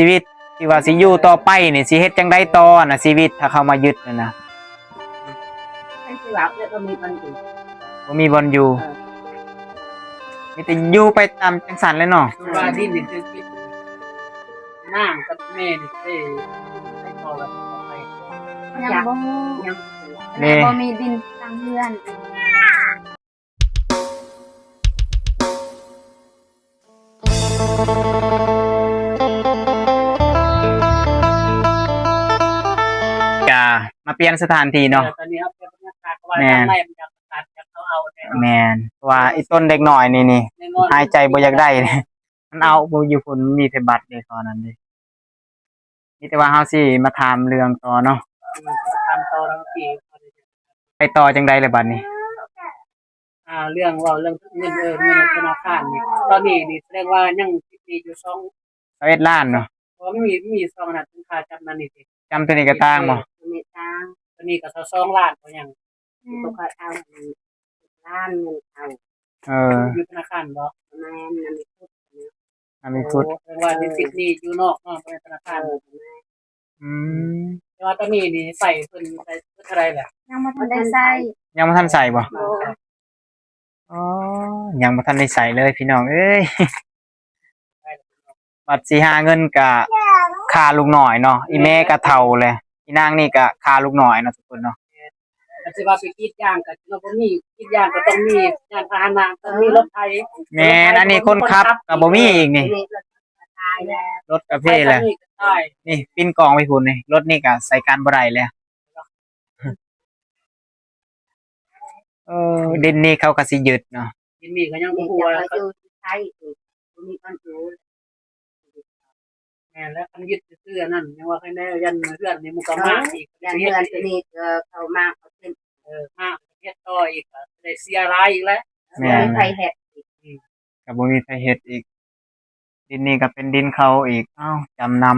ຊີວິດທີ່ວ່າຊິຢູ່ຕໍ່ໄປນີ້ ຊິເຮັດຈັ່ງໃດຕໍ່ນະ ຊີວິດຖ້າເຂົາມາຍຶດນັ້ນນະ? ເພິ່ນຊິວ່າເອື້ອຍບໍ່ມີບ່ອນຢູ່ ບໍ່ມີບ່ອນຢູ່ ເອີ ມີແຕ່ຢູ່ໄປຕາມຈັ່ງຊັ້ນແຫຼະເນາະ. ຄືວ່າດິນນີ້ຄື ນາງກັບແມ່ນີ້ໄດ້ ໄດ້ຕໍ່ກັນຕໍ່ໄປ ຍັງບໍ່ຮູ້ ຍັງ ແມ່ ບໍ່ມີດິນຕັ້ງເຮືອນ. ກະມາປ່ຽນສະຖານທີ່ເນາະ. ເອີ ຕອນນີ້ເຮົາປ່ຽນບັນຍາກາດ ເພາະວ່າ ແມ່ນ ທາງໃນມັນຢາກຕັດ ຢາກເອົາເອົາແດ່ເນາະ. ແມ່ນ ເພາະວ່າອີ່ຕົນເດັກນ້ອຍນີ້ນີ້ ເດັກນ້ອຍ ຫາຍໃຈບໍ່ຢາກໄດ້ ມັນເອົາບໍ່ຢູ່ພຸ້ນ ມີແຕ່ບັດເດ້ ເຂົານັ້ນເດ້. ມີແຕ່ວ່າເຮົາຊິມາຖາມເລື່ອງຕໍ່ເນາະ. ອືມ ຖາມຕໍ່ເລື່ອງທີ່ ໄປຕໍ່ຈັ່ງໃດລະບັດນີ້? ອ່າ ເລື່ອງ ເວົ້າເລື່ອງເງິນ ເອີ ເງິນທະນາຄານນີ້ ຕອນນີ້ນີ້ສະແດງວ່າຍັງຕິດໜີ້ຢູ່ສອງ ຊາວເອັດລ້ານເນາະ. ເພາະວ່າມັນມີ ມີສອງອັນນັ້ນ ເປັນຄ່າຈຳນັ້ນນີ້ຕິ ຈຳໂຕນີ້ກະຕ່າງບໍ່? ເອີ ໂຕນີ້ຕ່າງ ໂຕນີ້ກະຊາວສອງລ້ານ ເພາະຫຍັງ ອືມ ເຂົາເອົາລ້ານເງິນເອົາ ເອີ ຢູ່ທະນາຄານບໍ່? ແມ່ນ ມັນມີ ອັນນີ້ພຸດ ໂອ້ ແຕ່ວ່າຕິດໜີ້ຢູ່ນອກເນາະ ບໍ່ແມ່ນທະນາຄານ. ອືມ ແຕ່ວ່າຕອນນີ້ນີ້ໃຊ້ເພິ່ນ ໃຊ້ເພິ່ນເທົ່າໃດແລ້ວ? ຍັງບໍ່ທັນໄດ້ໃຊ້ ຍັງບໍ່ທັນໃຊ້ບໍ່? ບໍ່ ອໍ ຍັງບໍ່ທັນໄດ້ໃຊ້ເລີຍພີ່ນ້ອງເອີຍ. ບັດຊິຫາເງິນກະຄ່າລູກນ້ອຍເນາະ ອີ່ແມ່ກະເຖົ້າແລ້ວ ອີ່ນາງນີ້ກະຄ່າລູກນ້ອຍເນາະ ທຸກຄົນເນາະ. ຄັນຊິວ່າໄປກຣີດຢາງກໍ ກໍບໍ່ມີ ກຣີດຢາງກໍຕ້ອງມີຍານພາຫະນະ ຕ້ອງມີລົດໄຖ. ແມ່ນ ອັນນີ້ຄົນຂັບກໍບໍ່ມີອີກນີ້ ລົດກະເພແລ້ວ ລົດກະເພແລ້ວ ນີ້ ປີນກ້ອງໄປພຸ້ນນີ້ ລົດນີ້ກໍໃຊ້ການບໍ່ໄດ້ແລ້ວ. ເອີ ດິນນີ້ເຂົາກໍຊິຍຶດເນາະ ດິນນີ້ກໍຍັງບໍ່ຮູ້ວ່າ ເຂົາຢູ່ທີ່ໃສ ບໍ່ມີບ່ອນຢູ່. ແມ່ນແລ້ວ ຄັນຍຶດຊື່ໆ ອັນນັ້ນຍັງວ່າໃຄແນ່ ຢ້ານເຮືອນນີ້ມັນກໍມາອີກ ຢ້ານເຮືອນຕົວນີ້ ເອີ ເຂົາມາເອົາເສັ້ນ ເອີ ມາເຮັດຕໍ່ອີກ ກໍໄດ້ເສຍຫຼາຍອີກແລ້ວ. ແມ່ນ ບໍ່ມີໃຜເຮັດອີກ ອືມ ກໍບໍ່ມີໃຜເຮັດອີກ ດິນນີ້ກໍເປັນດິນເຂົາອີກ ເອົ້າ ຈຳນຳ.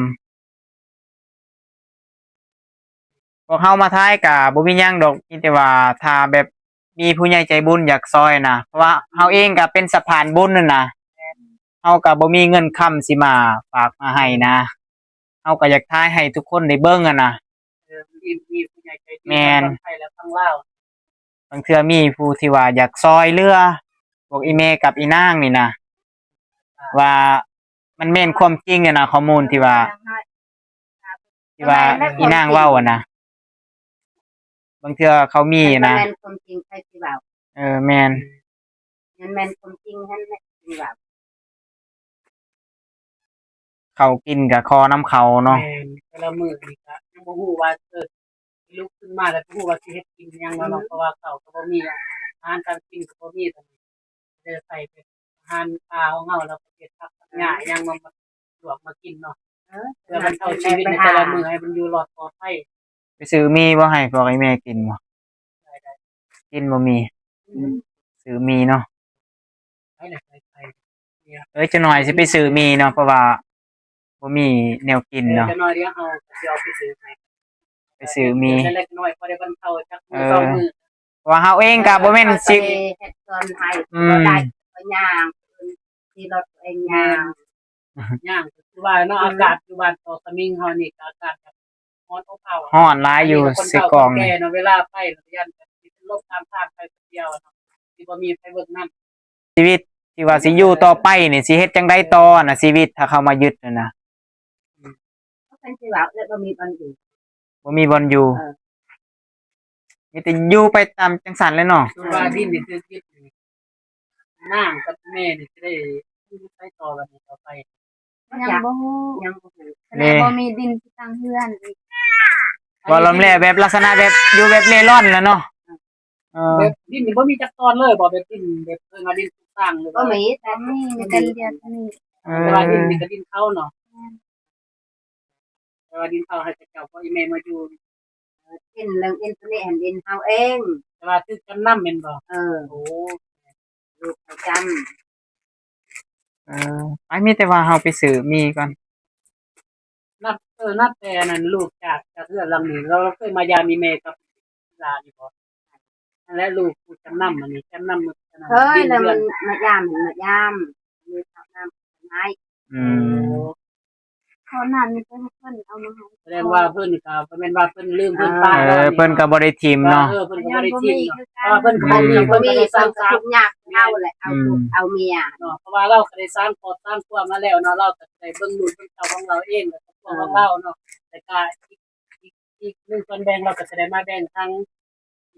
ພວກເຮົາມາໄທກໍບໍ່ມີຫຍັງດອກ ມີແຕ່ວ່າຖ້າແບບມີຜູ້ໃຫຍ່ໃຈບຸນຢາກຊ່ອຍນະ ເພາະວ່າເຮົາເອງກໍເປັນສະພານບຸນນັ້ນນະ ເຮົາກໍບໍ່ມີເງິນຄຳຊິມາຝາກມາໃຫ້ນະ ເຮົາກໍຢາກຖ່າຍໃຫ້ທຸກຄົນໄດ້ເບິ່ງຫັ້ນນະ. ເອີ ມີ ມີຜູ້ໃຫຍ່ໃຈດີ ແມ່ນ ທັງຝັ່ງໄທແລະຝັ່ງລາວ ບາງເທື່ອມີຜູ້ທີ່ວ່າຢາກຊ່ອຍເຫຼືອພວກອີ່ແມ່ກັບອີ່ນາງນີ້ນະ ວ່າມັນແມ່ນຄວາມຈິງຫັ້ນນະ ຂໍ້ມູນທີ່ວ່າ ທີ່ວ່າອີ່ນາງເວົ້າຫັ້ນນະ ບາງເທື່ອເຂົາມີຫັ້ນນະ ມັນແມ່ນຄວາມຈິງໃຜຊິເວົ້າ. ເອີ ແມ່ນ ມັນແມ່ນຄວາມຈິງຫັ້ນແຫຼະທີ່ວ່າ ເຂົ້າກິນກໍຂໍນຳເຂົາເນາະ. ແມ່ນ ແຕ່ລະມື້ນີ້ກໍຍັງບໍ່ຮູ້ວ່າ ເອີ ລຸກຂຶ້ນມາແລ້ວບໍ່ຮູ້ວ່າຊິເຮັດກິນຫຍັງແລ້ວເນາະ ອືມ ເພາະວ່າເຂົ້າກໍບໍ່ມີ ອາຫານການກິນກໍບໍ່ມີ ກໍໄດ້ໃສ່ແຕ່ອາຫານປ່າຂອງເຮົາ ແລ້ວກໍເກັບຜັກຫຍ້າຫຍັງມາ ມາລວກມາກິນເນາະ ເອີ ເພື່ອບັນເທົາຊີວິດໃນແຕ່ລະມື້ໃຫ້ມັນຢູ່ລອດປອດໄພ. ໄປຊື້ໝີ່ບໍ່ ໃຫ້ພວກອີ່ແມ່ກິນບໍ່? ໄດ້ ໄດ້ ກິນບໍ່ໝີ່ ອືມ ຊື້ໝີ່ເນາະ. ໄປແຫຼະ ໄປ ໄປ ເອີຍ ຈັກໜ່ອຍຊິໄປຊື້ໝີ່ເນາະ ເພາະວ່າບໍ່ມີແນວກິນເນາະ. ເອີ ຈັກໜ່ອຍດຽວເຮົາຊິເອົາໄປຊື້ໃຫ້ ໄປຊື້ໝີ່ ເລັກນ້ອຍພໍໄດ້ບັນເທົາຈັກມື້ ເອີ ສອງມື້ ເພາະວ່າເຮົາເອງກໍບໍ່ແມ່ນຊິ ເຮັດສວນໃຫ້ ອືມ ບໍ່ໄດ້ ກໍຍ່າງ ຂີ່ລົດເອງຍ່າງ ຍ່າງ ຄືວ່າເນາະ ອືມ ອາກາດຢູ່ບ້ານເກາະສະມິງເຮົານີ້ກໍອາກາດແບບຮ້ອນອົບເອົາ ຮ້ອນຫຼາຍຢູ່ ໃສ່ກອງ ແກ່ເນາະ ເວລາໄປແລ້ວຢ້ານແບບຊິເປັນລົມຕາມທາງໄປຄົນດຽວເນາະ ຊິບໍ່ມີໃຜເບິ່ງນຳ. ຊີວິດທີ່ວ່າຊິຢູ່ຕໍ່ໄປນີ້ ຊິເຮັດຈັ່ງໃດຕໍ່ນະ ຊີວິດຖ້າເຂົາມາຍຶດນັ້ນນະ? ເພິ່ນຊິວ່າເອື້ອຍບໍ່ມີບ່ອນຢູ່ ບໍ່ມີບ່ອນຢູ່ ເອີ ມີແຕ່ຢູ່ໄປຕາມຈັ່ງຊັ້ນແຫຼະເນາະ. ຄືວ່າດິນນີ້ຖືກຍຶດນີ້ ນາງກັບແມ່ນີ້ຊິໄດ້ຢູ່ໃສຕໍ່ບັດນີ້ຕໍ່ໄປ? ຍັງບໍ່ຮູ້ ຍັງບໍ່ຮູ້ ແລະ ບໍ່ມີດິນຊິຕັ້ງເຮືອນອີກ ເວົ້າລວມແລ້ວແບບລັກສະນະແບບຢູ່ແບບເລ່ລ່ອນແຫຼະເນາະ. ເອີ ແບບດິນນີ້ບໍ່ມີຈັກຕອນເລີຍບໍ່? ແບບດິນແບບເອີ້ນວ່າດິນປຸກສ້າງ ຫຼືວ່າ ບໍ່ມີ ແຕ່ມີ ມີແຕ່ເລື່ອງນີ້ ເອີ ແຕ່ວ່າດິນນີ້ກໍດິນເຂົາເນາະ ແຕ່ວ່າດິນເຂົາໃຫ້ເຂົາເຈົ້າ ພໍ່ອີ່ແມ່ມາຢູ່ ເອີ ດິນເລື່ອງດິນຕົວນີ້ຫັ້ນດິນເຮົາເອງ ແຕ່ວ່າຖືກຈຳນຳແມ່ນບໍ່? ເອີ ໂອ້ ລູກເຮົາຈຳ ເອີ ໄປ ມີແຕ່ວ່າເຮົາໄປຊື້ໝີ່ກ່ອນ ນັບ ເອີ ນັບແຕ່ອັນນັ້ນ ລູກຈາກ ຈາກເຮືອນຫຼັງນີ້ ລາວ ລາວເຄີຍມາຢາມອີ່ແມ່ກັບຫຼານຢູ່ບໍ່? ຫັ້ນແຫຼະ ລູກຜູ້ຈຳນຳ ອັນນີ້ຈຳນຳ ເຄີຍແລ້ວ ມັນມາຢາມ ມາຢາມ ມີເຂົ້ານ້ຳໃຫ້ ອືມ ໂອ້ ຕອນນັ້ນມີແຕ່ເພິ່ນເອົາມາໃຫ້. ສະແດງວ່າເພິ່ນກໍບໍ່ແມ່ນວ່າເພິ່ນລືມເພິ່ນໄປ ເອີ ເນາະ ເພິ່ນກໍບໍ່ໄດ້ຖິ້ມເນາະ. ເອີ ເພິ່ນກໍບໍ່ໄດ້ຖິ້ມເນາະ ເພາະວ່າເພິ່ນກໍບໍ່ມີ ເພິ່ນກໍໄດ້ສ້າງສັບ ເພິ່ນກໍທຸກຍາກຄືເຮົາແຫຼະ ເອົາ ອືມ ລູກເອົາເມຍເນາະ. ເພາະວ່າລາວກໍໄດ້ສ້າງຄອບສ້າງຄົວມາແລ້ວເນາະ ລາວກໍໄດ້ເບິ່ງລູກເບິ່ງເຕົ້າຂອງລາວເອງ ແລະ ຄອບຄົວຂອງລາວເນາະ ແລ້ວກໍອີກ ອີກ ອີກໜຶ່ງສ່ວນແບ່ງລາວກໍຈະໄດ້ມາແບ່ງທາງ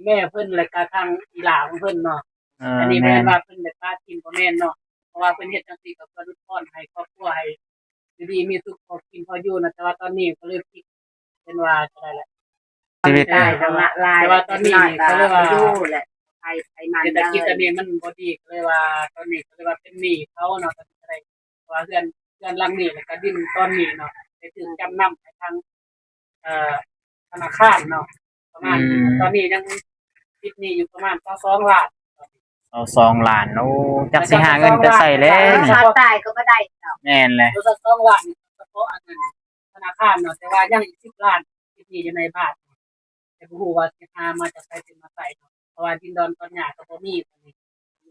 ແມ່ເພິ່ນ ແລະກະທາງອີ່ຫຼ້າຂອງເພິ່ນເນາະ. ເອີ ອັນນີ້ບໍ່ແມ່ນວ່າເພິ່ນໄດ້ປະຖິ້ມ ບໍ່ແມ່ນເນາະ ເພາະວ່າເພິ່ນເຮັດຈັ່ງຊີ້ກໍເພື່ອຫຼຸດຜ່ອນໃຫ້ຄອບຄົວ ໃຫ້ຢູ່ດີມີສຸກ ພໍກິນພໍຢູ່ນະ. ແຕ່ວ່າຕອນນີ້ກໍເລີຍຄິດເປັນວ່າຈະໄດ້ລະ ຊີວິດ ລາຍ ແຕ່ວ່າຕອນນີ້ກໍເລີຍວ່າ ຢູ່ແຫຼະ ໄປ ໄປມັນ ເສດຖະກິດຕອນນີ້ມັນບໍ່ດີ ກໍເລີຍວ່າ ຕອນນີ້ກໍເລີຍວ່າເປັນໜີ້ເຂົາເນາະ ກໍຈະໄດ້ ເພາະວ່າເຮືອນ ເຮືອນຫຼັງນີ້ ແລ້ວກໍດິນຕອນນີ້ເນາະ ໄດ້ຖືກຈຳນຳໃຫ້ທາງ ເອີ ທະນາຄານເນາະ ປະມານ ອືມ ຕອນນີ້ຍັງຕິດໜີ້ຢູ່ປະມານຊາວສອງລ້ານ ຊາວສອງລ້ານ. ໂອ້ ຈັກຊິຫາເງິນແຕ່ໃສແລ້ວນີ້ ຊາວຕາຍກໍບໍ່ໄດ້ດອກ. ແມ່ນແຫຼະ ຊາວສອງລ້ານ ສະເພາະອັນນັ້ນ ທະນາຄານເນາະ ແຕ່ວ່າຍັງອີກສິບລ້ານ ຕິດໜີ້ຢູ່ໃນບ້ານ ແຕ່ບໍ່ຮູ້ວ່າຊິຫາມາຈາກໃສ ຊິມາໃຊ້ເນາະ ເພາະວ່າດິນດອນຕອນຫຍ້າກໍບໍ່ມີ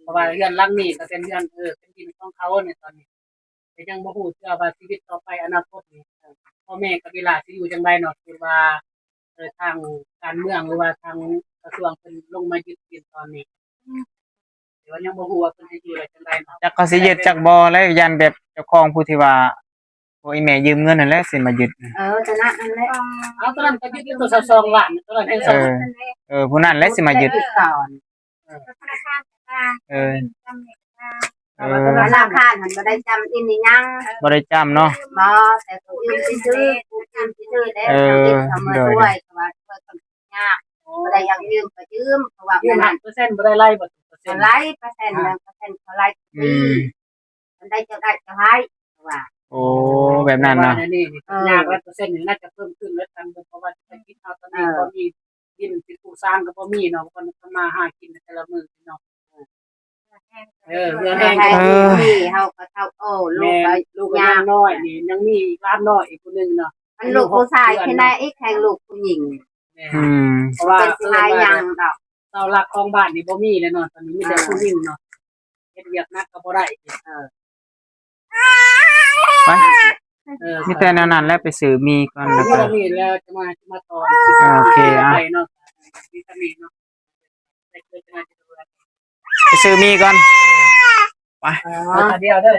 ເພາະວ່າເຮືອນຫຼັງນີ້ກໍເປັນເຮືອນ ເອີ ເປັນດິນຂອງເຂົາໃນຕອນນີ້ ແຕ່ຍັງບໍ່ຮູ້ເທື່ອວ່າຊີວິດຕໍ່ໄປອະນາຄົດນີ້ ເອີ ພໍ່ແມ່ກັບອີ່ຫຼ້າຊິຢູ່ຈັ່ງໃດເນາະ. ຄືວ່າ ເອີ ທາງການເມືອງ ຫຼືວ່າທາງກະຊວງເພິ່ນລົງມາຍຶດດິນຕອນນີ້ ແຕ່ວ່າຍັງບໍ່ຮູ້ວ່າເພິ່ນຊິຢູ່ໄດ້ຈັ່ງໃດເນາະ ຈັກເຂົາຊິຍຶດຈັກບໍ່ ແລະຢ້ານແບບເຈົ້າຂອງຜູ້ທີ່ວ່າ ໂອ້ຍ ແມ່ຢືມເງິນນັ້ນແຫຼະຊິມາຍຶດ. ເອີ ຕອນນັ້ນນັ້ນແຫຼະ ເອົາ ຕອນນັ້ນກໍຍຶດຢູ່ຕົວຊາວສອງລ້ານ ຕອນນັ້ນແຮງ ເອີ ເອີ ຜູ້ນັ້ນແຫຼະຊິມາຍຶດ ເອີ ເອີ ທະນາຄານກໍວ່າ ເອີ ເອີ ທະນາຄານຫັ້ນບໍ່ໄດ້ຈຳອິນອີ່ຫຍັງ ບໍ່ໄດ້ຈຳເນາະ ບໍ່ ແຕ່ກູ້ຢືມຊື່ໆ ກູ້ຢືມຊື່ໆເດ້ ເອີ ທຳອິດເຂົາມາຊ່ວຍ ເພາະວ່າຊ່ວຍຄົນຍາກ ບໍ່ໄດ້ຢາກຢືມກໍຢືມ ເພາະວ່າ ຢືມ ມັນຫ້າເປີເຊັນ ບໍ່ໄດ້ໄລ່ບໍ່ເປີເຊັນ ໄລ່ເປີເຊັນ ເປີເຊັນເຂົາໄລ່ ອືມ ມັນໄດ້ເຈົ້າໄດ້ເຈົ້າໃຫ້ ເຂົາວ່າ ໂອ້ ແບບນັ້ນເນາະ ເອີ ຍາກ ຮ້ອຍເປີເຊັນນີ້ໜ້າຈະເພີ່ມຂຶ້ນແລ້ວກັນ ເພາະວ່າເສດຖະກິດເຮົາຕອນນີ້ ເອີ ບໍ່ມີດິນຊິປູກສ້າງກໍບໍ່ມີເນາະ ຄົນທຳມາຫາກິນແຕ່ລະມື້ເນາະ ເອີ ເຮືອແຮງ ເອີ ເຮົາກໍເຖົ້າ ໂອ້ ລູກກໍ ແມ່ນ ລູກກໍຍັງນ້ອຍນີ້ ຍັງມີຫຼານນ້ອຍອີກຜູ້ໜຶ່ງເນາະ ອັນລູກຜູ້ຊາຍ ອາຍຸຫົກເດືອນເນາະ ຄືນາອີກແຮງລູກຜູ້ຍິງ ແມ່ນ ອືມ ເພາະວ່າເພິ່ນວ່າ ເປັນຊາຍຍັງດອກ ເສົາຫຼັກຂອງບ້ານນີ້ບໍ່ມີແລ້ວເນາະ ຕອນນີ້ມີແຕ່ ອ່າ ຜູ້ຍິງເນາະ ເຮັດວຽກໜັກກໍບໍ່ໄດ້ ເອີ ໄປ ເອີ ມີແຕ່ແນວນັ້ນແຫຼະ ໄປຊື້ໝີ່ກ່ອນ ແລ້ວກໍ ມີແລ້ວຈະມາ ຈະມາຕໍ່ ໂອເຄ ອ່ະ ໄປເນາະ ໄປຊື້ໝີ່ກ່ອນ ໄປ ເອີ ດຽວເດີ.